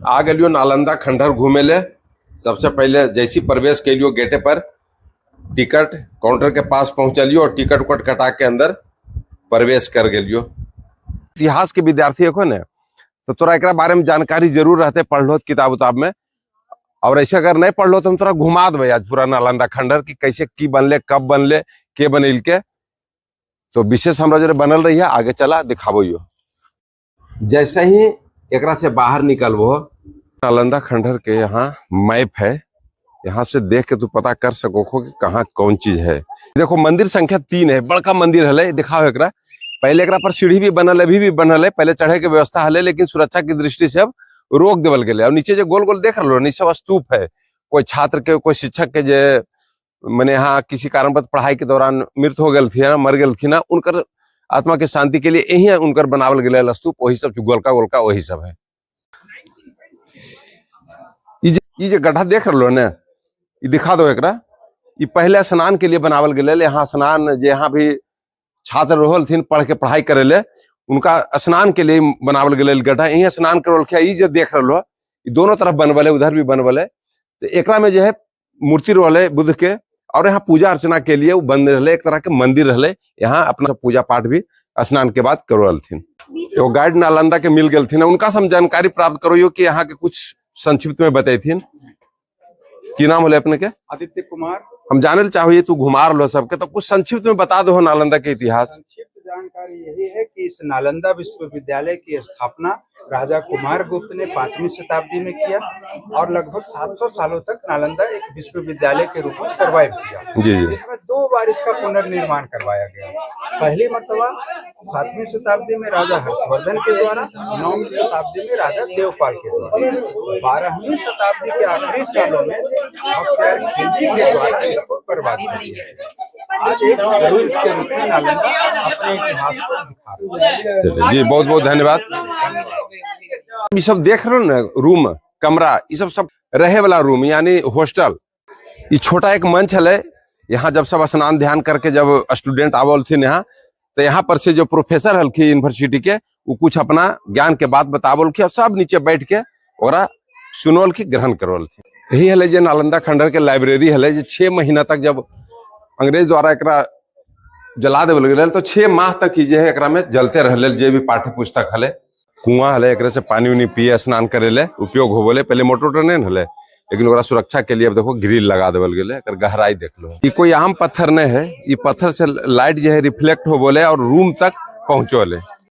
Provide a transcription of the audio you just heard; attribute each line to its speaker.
Speaker 1: आ गेलियो नालंदा खंडहर घूमे ले। सबसे पहले जैसी प्रवेश कैलियो गेटे पर टिकट काउंटर के पास पहुंचलियो और टिकट उकट कटा के अंदर प्रवेश कर गेलियो। इतिहास के विद्यार्थी हो ने तो तोरा एकरा बारे में जानकारी जरूर रहते, पढ़लो किताब उताब में। और ऐसे अगर नहीं पढ़लो तो हम तोरा घुमा देबै आज पूरा नालंदा खंडहर कि कैसे की बनले, कब बनले, के बनल के। तो विशेष हमरा जरे बनल रही है, आगे चला दिखाबो यो। जैसे ही एकरा से बाहर निकलबो, नालंदा खंडहर के यहाँ मैप है, यहाँ से देख के तू पता कर सको हो कि कहाँ कौन चीज है। देखो मंदिर संख्या 3 है, बड़का मंदिर है, दिखाओ एकरा। पहले एकरा पर सीढ़ी भी बनल है, अभी भी बनल है, पहले चढ़े के व्यवस्था हले, लेकिन सुरक्षा की दृष्टि से अब रोक देवल गेलै। और नीचे जो गोल गोल देख रहे हो नी, सब स्तूप है। कोई छात्र के, कोई शिक्षक के जे मैंने यहाँ किसी कारणवश पढ़ाई के दौरान मृत्यु हो गई थी ना, मर गई थी ना, उनकर आत्मा के शांति के लिए यही उनकर बनावल गेलै स्तूप। वही सब गोलका गोलका वही सब है। ये जे गड्ढा देख रहे हो ना, ये दिखा दो एकरा। ये पहले स्नान के लिए बनावल गेलै। यहाँ स्नान जे यहाँ भी छात्र रहल थी पढ़ के पढ़ाई करे ले, उनका स्नान के लिए बनावल गेलै गड्ढा। यही स्नान करल। ये जो देख रहे हो ये दोनों तरफ बनवल है, उधर भी बनवल है। तो एकरा में जो है मूर्ति रहल है बुद्ध के, और यहाँ पूजा अर्चना के लिए वो बन रहे, एक तरह के मंदिर रहे। यहाँ अपना पूजा पाठ भी स्नान के बाद करल थी। एगो गाइड नालंदा के मिल गए थी, उनका से हम जानकारी प्राप्त करो कि यहाँ के कुछ संक्षिप्त में बतेथिन। की नाम होले अपने के?
Speaker 2: आदित्य कुमार।
Speaker 1: हम जाने चाहिए तू घुमा रहो सबके, तो कुछ संक्षिप्त में बता दो नालंदा के इतिहास।
Speaker 2: संक्षिप्त जानकारी यही है कि इस नालंदा विश्वविद्यालय की स्थापना राजा कुमार गुप्त ने 5वीं शताब्दी में किया और लगभग 700 सालों तक नालंदा एक विश्वविद्यालय के रूप में सरवाइव किया।
Speaker 1: जी जी।
Speaker 2: इसमें 2 बार इसका पुनर्निर्माण करवाया गया। पहली मर्तबा 7वीं शताब्दी में राजा हर्षवर्धन के द्वारा, 9वीं शताब्दी में राजा देवपाल के द्वारा। 12वीं शताब्दी के आखिरी सालों में बख्तियार खिलजी के द्वारा इसको बर्बाद कर दिया गया। आज एक रूल्स के रूप में नालंदा अपने इतिहास को दिखा रहा है।
Speaker 1: चलिए जी, बहुत बहुत धन्यवाद। ये सब देख रहे हो ना रूम कमरा, ये सब सब रहे वाला रूम यानी हॉस्टल। ये छोटा एक मंच है, यहाँ जब सब स्नान ध्यान करके जब स्टूडेंट आवल थी यहाँ, तो यहाँ पर से जो प्रोफेसर हलखी यूनिवर्सिटी के, वो कुछ अपना ज्ञान के बात बतावल की और सब नीचे बैठ के ओकरा सुनवल की ग्रहण करवल थी। यही हले जे नालंदा खंडहर के लाइब्रेरी हले, जे 6 महीना तक जब अंग्रेज द्वारा एकरा जला देवल गेलै तो 6 माह तक ही जे है एकरा में जलते रहले। जे भी पाठ्य पुस्तक हले, कुआं हले, एकरे से पानी उनी पिए स्नान करे ले उपयोग हो बोले। पहले मोटर उटर नहीं हले, लेकिन ओकरा सुरक्षा के लिए अब देखो ग्रिल लगा देवल गेलै। एकर गहराई देख लो। ये कोई आम पत्थर नहीं है, ये पत्थर से लाइट जो है रिफ्लेक्ट हो बोले और रूम तक पहुंचोले।